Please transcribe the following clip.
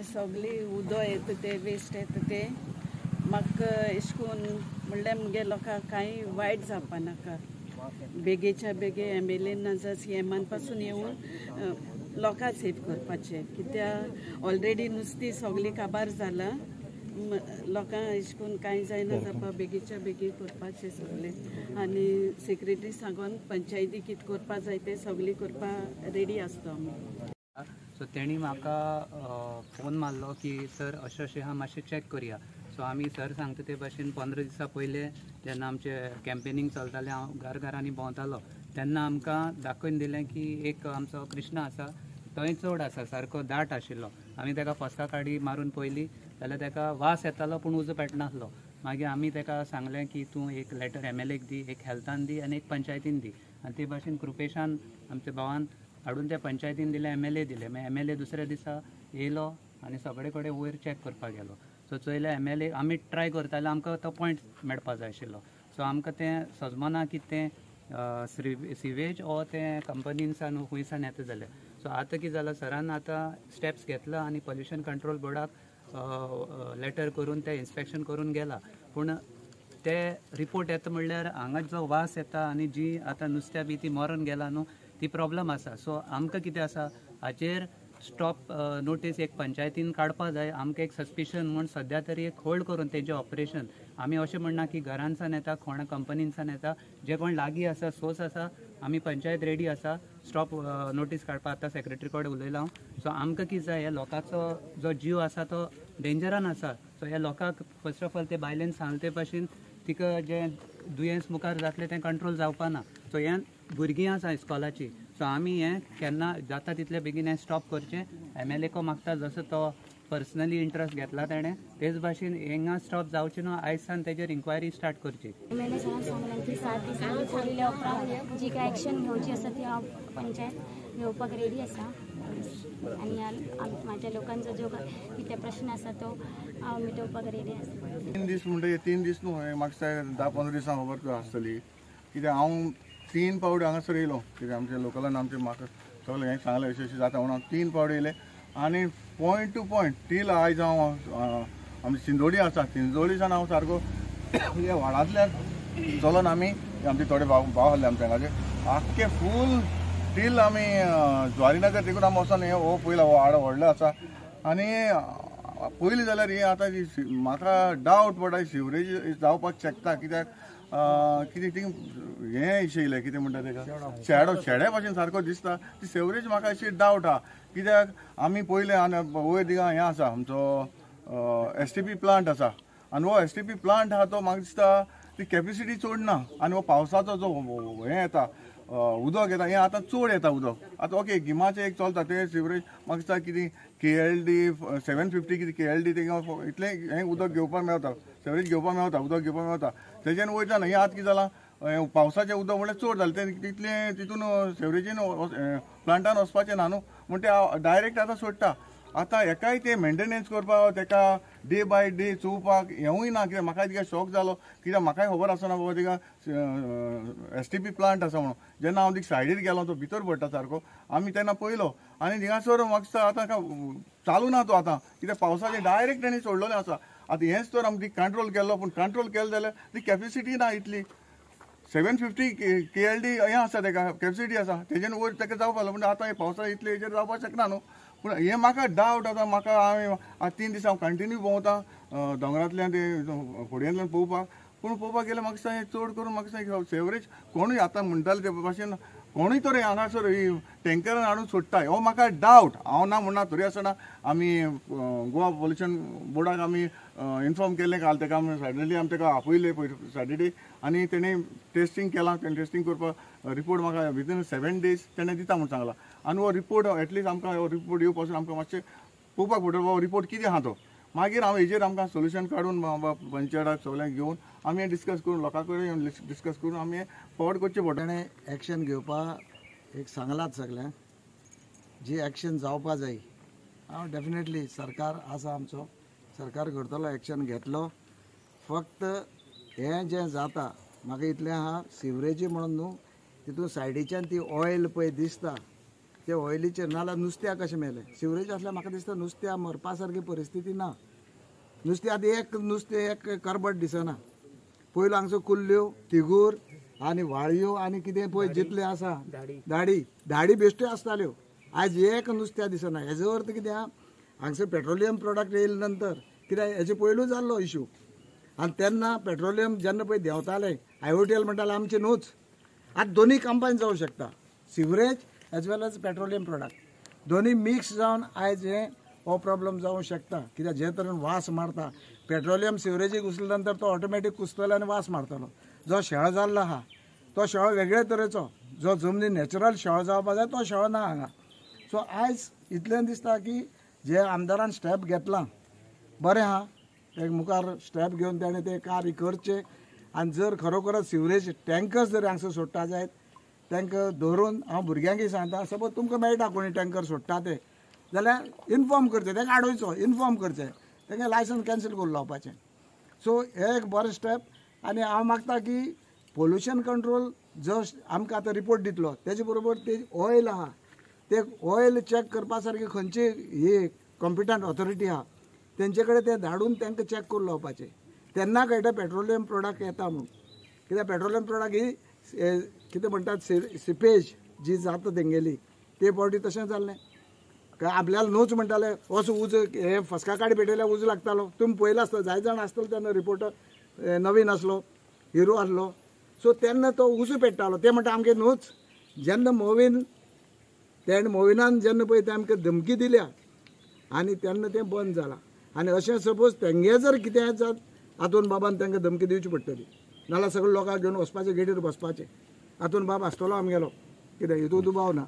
सगळी उदक येता ते वेस्ट येता ते म्हाका अशें करून म्हणल्यार मुगे लोकांक कांय वायट जावपा नाका. बेगीच्या बेगी एम एल ए नाजाल्यार सी एमान पासून येवन लोकांक सेव करपाचें, कित्याक ऑलरेडी नुस्तीं सगळीं काबार जालां. लोकांक अशें करून कांय जायना जावपा, बेगीच्या बेगीन करपाचें सगळें. आनी सेक्रेटरी सांगून पंचायती कितें करपा जाय तें सगळें करपा रेडी आसता आमी. सो तेणी म्हाका फोन मारलो की सर अशें अशें आहा, मातशें चॅक करया. सो आमी सर सांगता ते भाशेन 15 दिसां पयलें जेन्ना आमचें कॅम्पेनींग चलतालें, हांव घर घरांनी भोंवतालो तेन्ना आमकां दाखोवन दिलें की एक आमचो कृष्णा आसा थंय चड आसा, सारको दाट आशिल्लो. आमी ताका फस्का काडी मारून पयली जाल्यार ताका वास येतालो पूण उजो पेटनासलो. मागीर आमी ताका सांगलें की तूं एक लेटर एम एल एक दी, एक हेल्थान दी आनी एक पंचायतीन दी. आनी ते भाशेन कृपेशान आमच्या भावान हाडून त्या पंचायतीन दिलें, एम एल ए दिलें. मागीर एम एल ए दुसऱ्या दिसा येयलो आनी सगळे कडेन वयर चॅक करपाक गेलो. सो चोयलें एम एल ए आमी ट्राय करताले, आमकां तो पॉयंट मेळपा जाय आशिल्लो. सो आमकां तें सजमना की तें सिवेज ओ तें कंपनीनसान खुंयसान येता जाल्यार. सो आतां कितें जालां, सरान आतां स्टेप्स घेतला आनी पोल्युशन कंट्रोल बोर्डाक लेटर करून ते इन्स्पेक्शन करून गेला. पूण ते रिपोर्ट येता म्हणल्यार हांगा जो वास येता आनी जी आतां नुस्त्या बी ती मरोन गेला न्हू, ती प्रॉब्लम आसा. सो आमकां कितें आसा हाचेर स्टॉप नोटीस एक पंचायतीन काडपा जाय. आमकां एक सस्पिशन म्हूण सद्या तरी एक होल्ड करून तेजें ऑपरेशन. आमी अशें म्हणना की घरांसान येता, कोणा कंपनीनसान येता, जे कोण लागीं आसा सोर्स आसा, आमी पंचायत रेडी आसा स्टॉप नोटीस काडपा. आतां सेक्रेटरी कडेन उलयलां हांव. सो आमकां कितें जाय, ह्या लोकांचो जो जीव आसा तो डेंजरान आसा. सो ह्या लोकांक फर्स्ट ऑफ ऑल ते बायलेन सांगले ते भाशेन तिका जें दुयेंस मुखार जातलें तें कंट्रोल जावपा ना. सो हें भुरगीं आसा इस्कॉलाची. सो आमी हें केन्ना जाता तितले बेगीन हें स्टॉप करचें. एम एल एको मागता जसो तो पर्सनली इंट्रस्ट घेतला तेणें तेच भाशेन हिंगा स्टॉप जावचें न्हू, आयज सावन तेजेर इन्क्वायरी स्टार्ट करची. एम एल ए सरान सांगलें की 7 दिसांनी रिपोर्ट दिल्या उपरांत जी काय एक्शन घेवची आसा ती हांव पंचायत घेवपाक रेडी आसा. आनी म्हाज्या लोकांचो जो कितें प्रश्न आसा तो हांव मिटोवपाक रेडी आसा. 3 दीस म्हणटकीर 3 दीस न्हू, म्हाका 10-15 दिसां खबर आसतली. कित्याक हांव 3 पावटी हांगासर येयलो, कित्याक आमच्या लोकलान आमचे म्हाका सगळें हें सांगलें अशें अशें जाता म्हणून हांव 3 पावटी येयलें. आनी पॉयंट टू पॉयंट टील आयज हांव आमची चिंचोडी आसा, चिंचोडीसान हांव सारको ह्या व्हाळांतल्यान चलोन आमी आमचे थोडे भाव भाव आहले आमच्या हांगाचे आख्खे फूल टील आमी ज्वारीनगर तिकून आमी वचोन हो पयला हो आड व्हडलो आसा. आनी पयलीं जाल्यार ही आतां जी म्हाका डावट पडटा सिवरेज जावपाक शकता, कित्याक कितें ती हें येयलें कितें म्हणटा तेका शेडो, शेड्या भाशेन सारको दिसता ती सिवरेज म्हाका अशी डावट आहा. कित्याक आमी पयलें आनी वयर थिंगा हें आसा आमचो एस टी पी प्लांट आसा आनी हो एस टी पी प्लांट आहा तो म्हाका दिसता ती कॅपेसिटी चड ना. आनी हो पावसाचो जो हें येता उदक येता हें आतां चड येता उदक. आतां ओके गिमाचें एक चलता तें सिवरेज म्हाका दिसता कितें के एल डी 750 कितें के एल डी थिंगा इतलें हें उदक घेवपाक मेळटा, सिवरेज घेवपाक मेळटा, उदक घेवपाक मेळटा तेजेन वयता ना. हें आतां कितें जालां पावसाचें उदक म्हणल्यार चड जालें तें तितलें तितून सिवरेजीन प्लांटान वचपाचें ना न्हू, म्हण तें डायरेक्ट आतां सोडटा. आतां हेकाय तें मेंटेनन्स करपाक तेका डे बाय डे चोवपाक हेंवूय ना. कित्याक म्हाका तिका शॉक जालो, कित्याक म्हाकाय खबर आसना बाबा तिका एस टी पी प्लांट आसा म्हणून. जेन्ना हांव तिका सायडीर गेलो तो भितर पडटा सारको आमी तेन्ना पयलो आनी थिंगासर म्हाका दिसता आतां चालू ना तो आतां, कित्याक पावसाचें डायरेक्ट तेणी सोडलेलें आसा. आतां हेंच तर आमी कंट्रोल केल्लो, पूण कंट्रोल केलें जाल्यार ती कॅपेसिटी ना इतली 750 के एल डी हें आसा तेका कॅपेसिटी आसा तेजेन वयर तेका जावपा, पूण आतां हें पावसा इतले हेजेर जावपाक शकना न्हू. पूण हें म्हाका डावट आतां म्हाका हांवें आतां 3 दीस हांव कंटिन्यू भोंवता दोंगरांतल्यान ते फोडयेंतल्यान पळोवपाक, पूण पळोवपाक गेल्यार म्हाका दिसता हें चड करून म्हाका दिसता सेवरेज कोणूय आतां म्हणटाले ते भाशेन कोणूय तर हांगासर टँकरान हाडून सोडटा, हो म्हाका डावट. हांव ना म्हणना, तरी आसतना आमी गोवा पोल्युशन बोर्डाक आमी इन्फॉर्म केल्लें काल, तेका आमी सॅटर्डे आमी तेका आपयले पयर सॅटर्डे आनी तेणें टेस्टींग केलां. तेणें टेस्टींग करपाक रिपोर्ट म्हाका विदीन 7 डेज तेणें दिता म्हूण सांगलां. आनी हो रिपोर्ट एटलिस्ट आमकां हो रिपोर्ट येवपा पासून आमकां मातशें पळोवपाक पडटलो हो रिपोर्ट कितें आहा तो. मागीर हांव हेजेर आमकां सोल्युशन काडून पंचायताक सगळ्यांक घेवन आमी हें डिस्कस करून लोकां कडेन डिस्कस करून आमी हें फॉरवर्ड करचें पडटा. तेणें एक्शन घेवपाक एक सांगलात सगळ्यांक, जी एक्शन जावपा जाय. हांव डेफिनेटली सरकार आसा आमचो, सरकार करतलो, एक्शन घेतलो. फक्त हें जें जाता म्हाका इतलें आहा, सिवरेजी म्हणून न्हू, तितून सायडीच्यान ती ऑयल पळय दिसता ते ऑयलीचेर, नाजाल्यार नुस्त्याक कशें मेलें. सिवरेज आसल्यार म्हाका दिसता नुस्त्या मरपा सारकी परिस्थिती ना. नुस्तें आतां एक नुस्तें एक करबट दिसना. पयलू हांगसर कुल्ल्यो, तिगूर आनी वाळयो आनी कितें पळय जितलें आसा, धाडी धाडी बेश्ट्यो आसताल्यो. आयज एक नुस्त्या दिसना. हेजो अर्थ कितें आहा, हांगसर पेट्रोलियम प्रोडक्ट येयले नंतर कित्याक हेजे पयलू जाल्लो इशू. आनी तेन्ना पेट्रोलियम जेन्ना पळय देंवतालें, IOTL म्हणटालें आमचें न्हूच. आतां दोनूय कंबायन जावं शकता, sewerage as well as petroleum product दोनूय मिक्स जावन आयज हें हो प्रॉब्लम जावं शकता. कित्याक जे तरेन वास मारता पेट्रोलियम सिवरेजीक घुसले नंतर तो ऑटोमॅटीक कुसतलो आनी वास मारतलो. जो शेळो जाल्लो आहा तो शेळो वेगळे तरेचो, जो जमनी नॅचरल शेळो जावपा जाय तो शेळो ना हांगा. सो आयज इतलें दिसता की जे आमदारान स्टेप घेतला बरें आहा, एक मुखार स्टेप घेवन ताणें तें कार्य करचें. आनी जर खरोखरच सिवरेज टँकर्स जर हांगसर सोडटा जायत तांकां धरून हांव भुरग्यांकय सांगता, सपोज तुमकां मेळटा कोणी टँकर सोडटा ते जाल्यार इनफॉर्म करचें, ताका आडोवचो, इनफॉर्म करचें, तांकां लायसन्स कॅन्सल करून लावपाचें. सो हें एक बरें स्टेप. आनी हांव मागता की पोल्युशन कंट्रोल जो आमकां आतां रिपोर्ट दितलो तेजे बरोबर ते ऑयल आहा ते ऑयल चॅक करपा सारकी खंयची ही कॉम्पिटंट ऑथॉरिटी आहा तेंचे कडेन ते धाडून तांकां चॅक करून लावपाचें. तेन्ना कळटा पेट्रोलियम प्रोडक्ट येता म्हणून. कित्याक पेट्रोलियम प्रोडक्ट ही कितें म्हणटात सिपेज जी जाता तेंगेली ते पावटी तशें जाल्लें. काय आपल्याला न्हूच म्हणटाले असो उजो हे फसका काडी पेटयल्यार उजो लागतालो. तुमी पळयला आसतलो, जाय जाण आसतलो तेन्ना रिपोर्टर नवीन आसलो, हिरो आसलो. सो तेन्ना तो उजो पेट्टालो, ते म्हणटा आमगे न्हूच. जेन्ना मोवीन तेणें मोविनान जेन्ना पळय तें आमकां धमकी दिल्या आनी तेन्ना तें बंद जालां. आनी अशें सपोज तेंगे जर कितें जात आतून बाबान तांकां धमकी दिवची पडटली, नाल्यार सगळे लोकांक घेवन वचपाचें, गेटीर बसपाचें. आतून बाब आसतलो आमगेलो, कितें हितून दुबाव ना.